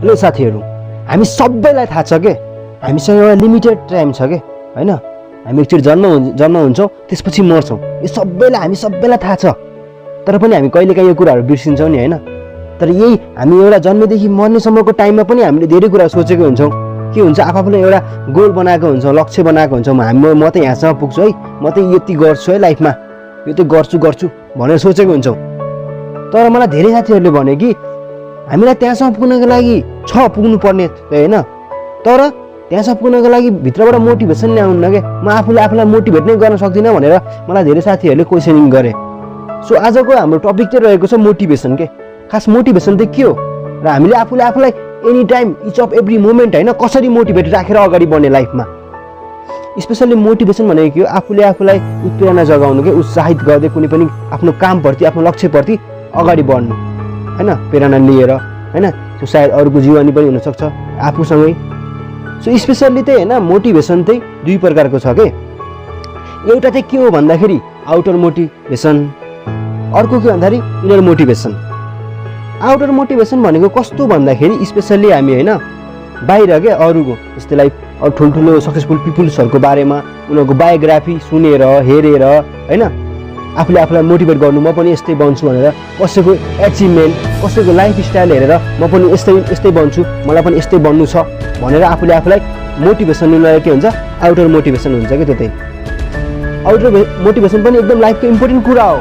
Hello साथीहरू, हामी सबैलाई थाहा छ के हामीसँग एउटा लिमिटेड टाइम छ के हैन। हामी एकचोटि जन्म हुन्छौँ, त्यसपछि मर्छौँ। यो हामी सबैलाई थाहा छ। तर पनि हामी कहिलेकाहीँ यो कुराहरू बिर्सिन्छौँ नि हैन। तर यही हामी एउटा जन्मदेखि मर्नेसम्मको टाइममा पनि हामीले धेरै कुरा सोचेको हुन्छौँ। के हुन्छ, आफूले एउटा गोल बनाएको हुन्छौँ, लक्ष्य बनाएको हुन्छौँ। म त यहाँसम्म पुग्छु है, म त यति गर्छु है लाइफमा, यो त गर्छु भनेर सोचेको हुन्छौँ। तर मलाई धेरै साथीहरूले भने कि हामीलाई त्यहाँसम्म पुग्नको लागि पुग्नु पर्ने होइन, तर त्यहाँसम्म पुग्नको लागि भित्रबाट मोटिभेसन ल्याउनु के। म आफूलाई मोटिभेट नै गर्न सक्दिनँ भनेर मलाई धेरै साथीहरूले क्वेसनिङ गरे। सो आजको हाम्रो टपिक चाहिँ रहेको छ मोटिभेसन के। खास मोटिभेसन चाहिँ के हो र हामीले आफूलाई any time each of every moment होइन कसरी मोटिभेट राखेर अगाडि बढ्ने लाइफमा। स्पेसल्ली मोटिभेसन भनेको के हो, आफूलाई उत्प्रेरणा जगाउनु के, उत्साहित गर्दै कुनै पनि आफ्नो कामप्रति आफ्नो लक्ष्यप्रति अगाडि बढ्नु हैन, प्रेरणा लिएर हैन। सो सायद अरूको जीवनी पनि हुनसक्छ आफूसँगै। सो स्पेसल्ली चाहिँ होइन मोटिभेसन चाहिँ दुई प्रकारको छ के। एउटा चाहिँ के हो भन्दाखेरि आउटर मोटिभेसन, अर्को के भन्दाखेरि इनर मोटिभेसन। आउटर मोटिभेसन भनेको कस्तो भन्दाखेरि स्पेसल्ली हामी होइन बाहिर क्या अरूको जस्तै लाइक ठुल्ठुलो सक्सेसफुल पिपुल्सहरूको बारेमा उनीहरूको बायोग्राफी सुनेर हेरेर होइन आफूलाई मोटिभेट गर्नु, म पनि यस्तै बन्छु भनेर, कसैको एचिभमेन्ट कसैको लाइफ स्टाइल हेरेर म पनि यस्तै बन्छु, मलाई पनि यस्तै बन्नु छ भनेर आफूलाई मोटिभेसन लिनलाई के हुन्छ, आउटर मोटिभेसन हुन्छ कि। त्यो चाहिँ आउटर मोटिभेसन पनि एकदम लाइफको इम्पोर्टेन्ट कुरा हो।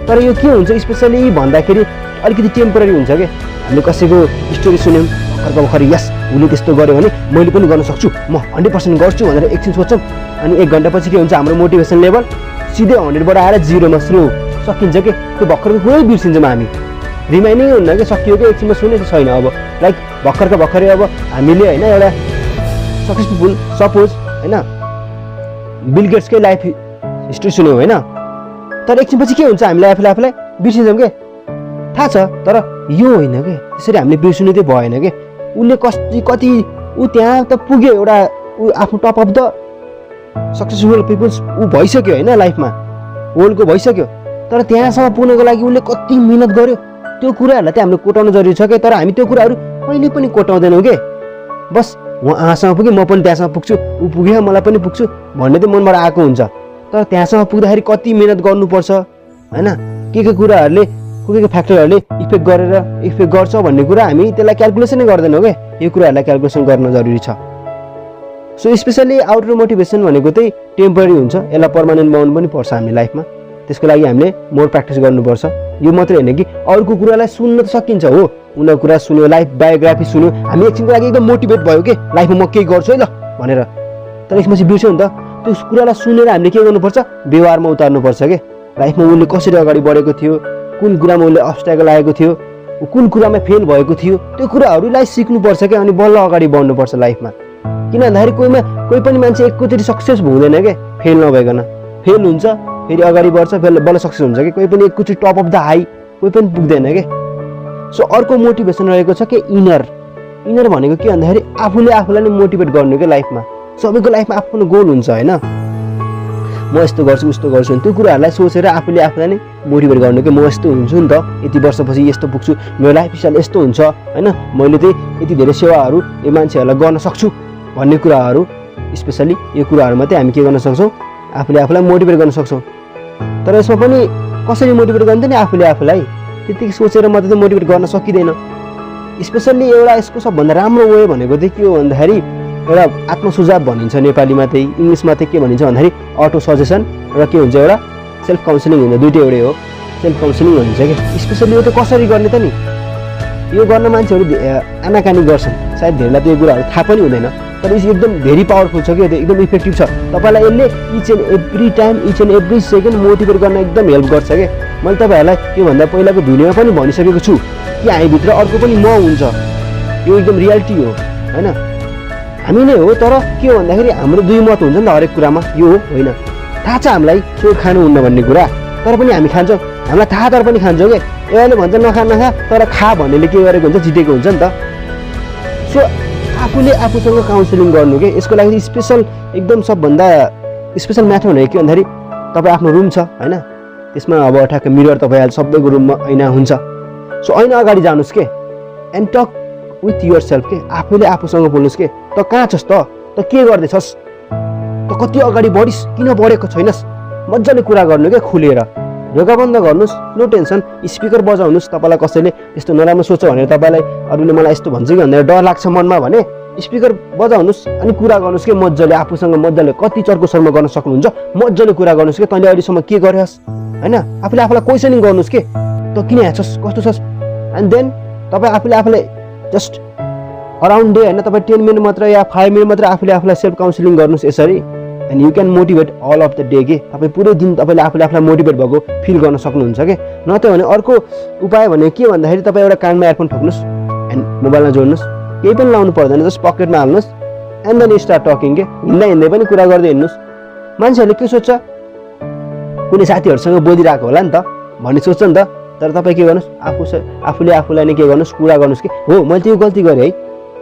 तर यो के हुन्छ स्पेसली भन्दाखेरि अलिकति टेम्पोररी हुन्छ क्या। हामीले कसैको स्टोरी सुन्यौँ भर्खर यस उसले त्यस्तो गर्यो भने मैले पनि गर्न सक्छु, म 100% गर्छु भनेर एकछिन सोच्छौँ, अनि 1 घन्टापछि के हुन्छ, हाम्रो मोटिभेसन लेभल सिधै 100बाट आएर 0मा स्लो सकिन्छ कि। त्यो भर्खरको कुरै बिर्सिन्छौँ हामी, रिमाइन्डिङ हुन्न कि सकियो कि एकछिनमा सुनेको छैन। अब लाइक भर्खरै अब हामीले होइन एउटा सक्सेसफुल सपोज होइन बिल गेट्सकै लाइफ हिस्ट्री सुन्यौँ होइन, तर एकछिनपछि के हुन्छ, हामीले आफूलाई बिर्सिन्छौँ के, थाहा छ तर यो होइन कि। त्यसरी हामीले बिर्सिनु चाहिँ भएन कि। उसले कति ऊ त्यहाँ त पुग्यो, एउटा ऊ आफ्नो top of the successful peoples ऊ भइसक्यो होइन, लाइफमा वर्ल्डको भइसक्यो। तर त्यहाँसम्म पुग्नको लागि उसले कति मिहिनेत गर्यो, त्यो कुराहरूलाई चाहिँ हामीले कोटाउनु जरुरी छ क्या। तर हामी त्यो कुराहरू कहिले पनि कोटाउँदैनौँ के। बस उहाँसँग पुग्यो म पनि त्यहाँसम्म पुग्छु, ऊ पुग्यो मलाई पनि पुग्छु भन्ने चाहिँ मनबाट आएको हुन्छ। तर त्यहाँसम्म पुग्दाखेरि कति मिहिनेत गर्नुपर्छ होइन, के कुराहरूले के फ्याक्टरहरूले इफेक्ट गर्छ भन्ने कुरा हामी त्यसलाई क्यालकुलेसनै गर्दैनौँ क्या। यो कुराहरूलाई क्यालकुलेसन गर्न जरुरी छ। सो स्पेसल्ली आउटर मोटिभेसन भनेको चाहिँ टेम्पोररी हुन्छ, यसलाई पर्मानेन्ट बनाउनु पनि पर्छ हामी लाइफमा। त्यसको लागि हामीले मोर प्र्याक्टिस गर्नुपर्छ। यो मात्रै होइन कि अरूको कुरालाई सुन्न त सकिन्छ हो, उनीहरूको कुरा सुन्यो, लाइफ बायोग्राफी सुन्यो, हामी एकछिनको लागि एकदम मोटिभेट भयो कि लाइफमा म केही गर्छु है ल भनेर। तर यसपछि बिर्स्यो नि त, त्यो कुरालाई सुनेर हामीले के गर्नुपर्छ, व्यवहारमा उतार्नुपर्छ कि। लाइफमा उसले कसरी अगाडि बढेको थियो, कुन कुरामा उसले अब्स्ट्याकल आएको थियो, कुन कुरामा फेल भएको थियो, त्यो कुराहरूलाई सिक्नुपर्छ क्या। अनि बल्ल अगाडि बढ्नुपर्छ लाइफमा। किन भन्दाखेरि कोही पनि मान्छे एकैचोटि सक्सेस हुँदैन क्या, फेल नभइकन। फेल हुन्छ फेरि अगाडि बढ्छ, बल्ल सक्सेस हुन्छ कि। कोही पनि एकैचोटि टप अफ द हाई कोही पनि पुग्दैन क्या। सो अर्को मोटिभेसन रहेको छ कि इनर भनेको के भन्दाखेरि आफूलाई नै मोटिभेट गर्नु क्या लाइफमा। सबैको लाइफमा आफ्नो गोल हुन्छ होइन, म यस्तो गर्छु उस्तो गर्छु, त्यो कुराहरूलाई सोचेर आफूलाई नै मोटिभेट गर्नु कि म यस्तो हुन्छु नि त, यति वर्षपछि यस्तो पुग्छु, मेरो लाइफ स्टाइल यस्तो हुन्छ होइन, मैले चाहिँ यति धेरै सेवाहरू यो मान्छेहरूलाई गर्न सक्छु भन्ने कुराहरू। स्पेसली यो कुराहरूमा चाहिँ हामी के गर्न सक्छौँ, आफूलाई मोटिभेट गर्न सक्छौँ। तर यसमा पनि कसरी मोटिभेट गर्नु नि, आफूलाई त्यतिकै सोचेर मात्रै त मोटिभेट गर्न सकिँदैन। स्पेसल्ली एउटा यसको सबभन्दा राम्रो वे भनेको चाहिँ के हो भन्दाखेरि एउटा आत्मसुझाव भनिन्छ नेपालीमा, चाहिँ इङ्ग्लिसमा चाहिँ के भनिन्छ भन्दाखेरि अटो सजेसन र के हुन्छ एउटा सेल्फ काउन्सिलिङ हुन्छ, दुइटै एउटै हो, सेल्फ काउन्सिलिङ भनिन्छ कि। स्पेसल्ली यो त कसरी गर्ने त नि, यो गर्न मान्छेहरू आनाकानी गर्छन्, सायद धेरैलाई त यो कुराहरू थाहा पनि हुँदैन। तर यो एकदम भेरी पावरफुल छ कि, एकदम इफेक्टिभ छ। तपाईँलाई यसले each and every time each and every second motivate गर्न एकदम हेल्प गर्छ कि। मैले तपाईँहरूलाई योभन्दा पहिलाको भिडियोमा पनि भनिसकेको छु कि हामीभित्र अर्को पनि म हुन्छ, यो एकदम रियालिटी हो होइन, हामी नै हो। तर के हो भन्दाखेरि हाम्रो दुई मत हुन्छ नि त हरेक कुरामा, यो हो होइन। थाहा छ हामीलाई चोर खानुहुन्न भन्ने कुरा, तर पनि हामी खान्छौँ, हामीलाई थाहा तर पनि खान्छौँ क्या। यसले भन्छ नखा तर खा भन्नेले के गरेको हुन्छ, जितेको हुन्छ नि त। सो आफूले आफूसँग काउन्सिलिङ गर्नु के। यसको लागि स्पेसल एकदम सबभन्दा स्पेसल म्याथड भनेको के भन्दाखेरि तपाईँ आफ्नो रुम छ होइन, त्यसमा अब ठ्याक्क मिरर तपाईँ सबैको रुममा ऐना हुन्छ। सो ऐना अगाडि जानुहोस् के, and talk with your self के आफूले आफूसँग बोल्नुहोस् के त कहाँ छस् त के गर्दैछस् त कति अगाडि बढिस् किन बढेको छैनस् मजाले कुरा गर्नु क्या खुलेर ढोका बन्द गर्नुहोस् नो टेन्सन स्पिकर बजाउनुहोस् तपाईँलाई कसैले त्यस्तो नराम्रो सोच्छ भनेर तपाईँलाई अरूले मलाई यस्तो भन्छ कि भनेर डर लाग्छ मनमा भने स्पिकर बजाउनुहोस् अनि कुरा गर्नुहोस् कि मजाले आफूसँग मजाले कति चर्को शर्मा गर्न सक्नुहुन्छ मजाले कुरा गर्नुहोस् कि तैँले अहिलेसम्म के गरेस् होइन आफूले आफूलाई क्वेसनिङ गर्नुहोस् के त किन यहाँ छस् कस्तो छस् एन्ड देन तपाईँ आफूले आफूलाई जस्ट अराउन्ड डे होइन तपाईँ 10 मिनट मात्र या 5 मिनट मात्र आफूले आफूलाई सेल्फ काउन्सिलिङ गर्नुहोस् यसरी and you can motivate all of the day के तपाईँ पुरै दिन तपाईँले आफूले आफूलाई मोटिभेट भएको फिल गर्न सक्नुहुन्छ कि नत्र भने अर्को उपाय भने के भन्दाखेरि तपाईँ एउटा कानमा एयरफोन ठोक्नुहोस् एन्ड मोबाइलमा जोड्नुहोस् केही पनि लाउनु पर्दैन जस्ट पकेटमा हाल्नुहोस् एन्ड देन स्टार्ट टकिङ के हिँड्दा हिँड्दै पनि कुरा गर्दै हिँड्नुहोस् मान्छेहरूले के सोच्छ कुनै साथीहरूसँग बोलिरहेको होला नि त भन्ने सोच्छ नि त तर तपाईँ के गर्नुहोस् आफूले आफूलाई नै के गर्नुहोस् कुरा गर्नुहोस् कि हो मैले त्यो गल्ती गरेँ है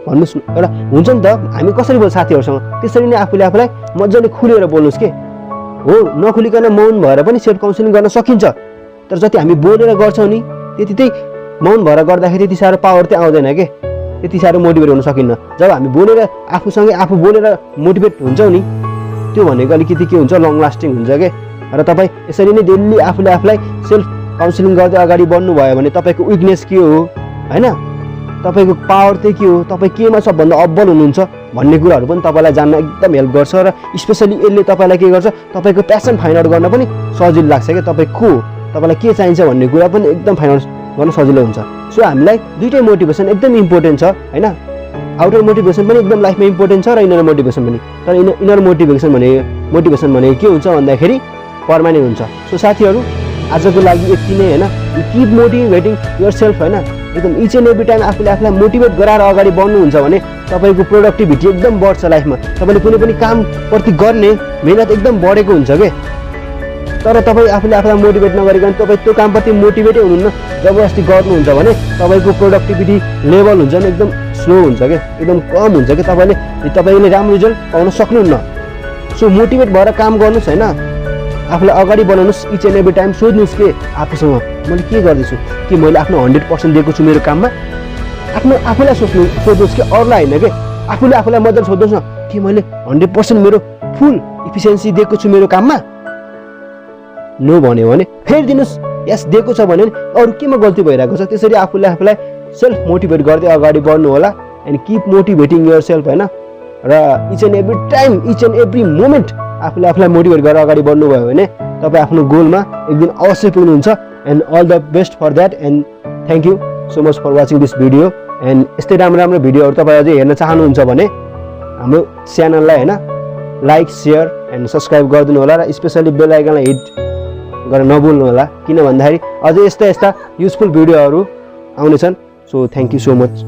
भन्नुहोस् एउटा हुन्छ नि त हामी कसरी बोल्छ साथीहरूसँग त्यसरी नै आफूले आफूलाई मजाले खुलेर बोल्नुहोस् के हो नखुलिकन मौन भएर पनि सेल्फ काउन्सिलिङ गर्न सकिन्छ तर जति हामी बोलेर गर्छौँ नि त्यति चाहिँ मौन भएर गर्दाखेरि त्यति साह्रो पावर चाहिँ आउँदैन के त्यति साह्रो मोटिभेट हुन सकिन्न जब हामी बोलेर आफूसँगै आफू बोलेर मोटिभेट हुन्छौँ नि त्यो भनेको अलिकति के हुन्छ लङ लास्टिङ हुन्छ के र तपाईँ यसरी नै डेली आफूले आफूलाई सेल्फ काउन्सिलिङ गर्दै अगाडि बढ्नु भयो भने तपाईँको विकनेस के हो होइन तपाईँको पावर चाहिँ के हो तपाईँ केमा सबभन्दा अब्बल हुनुहुन्छ भन्ने कुराहरू पनि तपाईँलाई जान्न एकदम हेल्प गर्छ र स्पेसली यसले तपाईँलाई के गर्छ तपाईँको प्यासन फाइन्ड आउट गर्न पनि सजिलो लाग्छ क्या तपाईँ को तपाईँलाई के चाहिन्छ भन्ने कुरा पनि एकदम फाइन्ड आउट गर्न सजिलो हुन्छ सो हामीलाई दुइटै मोटिभेसन एकदम इम्पोर्टेन्ट छ होइन आउटर मोटिभेसन पनि एकदम लाइफमा इम्पोर्टेन्ट छ र इनर मोटिभेसन पनि तर इनर मोटिभेसन भने के हुन्छ भन्दाखेरि पर्मानेन्ट हुन्छ सो साथीहरू आजको लागि यति नै होइन किप मोटिभेटिङ युर सेल्फ होइन एकदम इच एन्ड एभ्री टाइम आफूले आफूलाई मोटिभेट गराएर अगाडि बढ्नुहुन्छ भने तपाईँको प्रोडक्टिभिटी एकदम बढ्छ लाइफमा तपाईँले कुनै पनि कामप्रति गर्ने मेहनत एकदम बढेको हुन्छ के तर तपाईँ आफूले आफूलाई मोटिभेट नगरिकन तपाईँ त्यो कामप्रति मोटिभेटै हुनुहुन्न जबरजस्ती गर्नुहुन्छ भने तपाईँको प्रोडक्टिभिटी लेभल हुन्छ नि एकदम स्लो हुन्छ क्या एकदम कम हुन्छ कि तपाईँले राम्रो रिजल्ट पाउन सक्नुहुन्न सो मोटिभेट भएर काम गर्नुहोस् होइन आफूलाई अगाडि बढाउनुहोस् इच एन्ड एभ्री टाइम सोध्नुहोस् के आफूसँग मैले के गर्दैछु कि मैले आफ्नो 100% दिएको छु मेरो काममा आफूलाई सोध्नुहोस् कि अरूलाई होइन कि आफूले आफूलाई मजाले सोध्नुहोस् न कि मैले 100% मेरो फुल इफिसियन्सी दिएको छु मेरो काममा नो भन्यो भने फेरि दिनुहोस् यस दिएको छ भने अरू केमा गल्ती भइरहेको छ त्यसरी आफूले आफूलाई सेल्फ मोटिभेट गर्दै अगाडि बढ्नु होला and keep motivating your self होइन र each and every time each and every moment आफूले आफूलाई मोटिभेट गरेर अगाडि बढ्नुभयो भने तपाईँ आफ्नो गोलमा एक दिन अवश्य पुग्नुहुन्छ and all the best for that and thank you so much for watching this video and यस्तै राम्रो राम्रो भिडियोहरू तपाईँ अझै हेर्न चाहनुहुन्छ भने हाम्रो च्यानललाई होइन लाइक सेयर एन्ड सब्सक्राइब गरिदिनु होला र स्पेसली बेल आइकनलाई हिट गरेर नभुल्नु होला किन भन्दाखेरि अझै यस्ता युजफुल भिडियोहरू आउनेछन् so thank you so much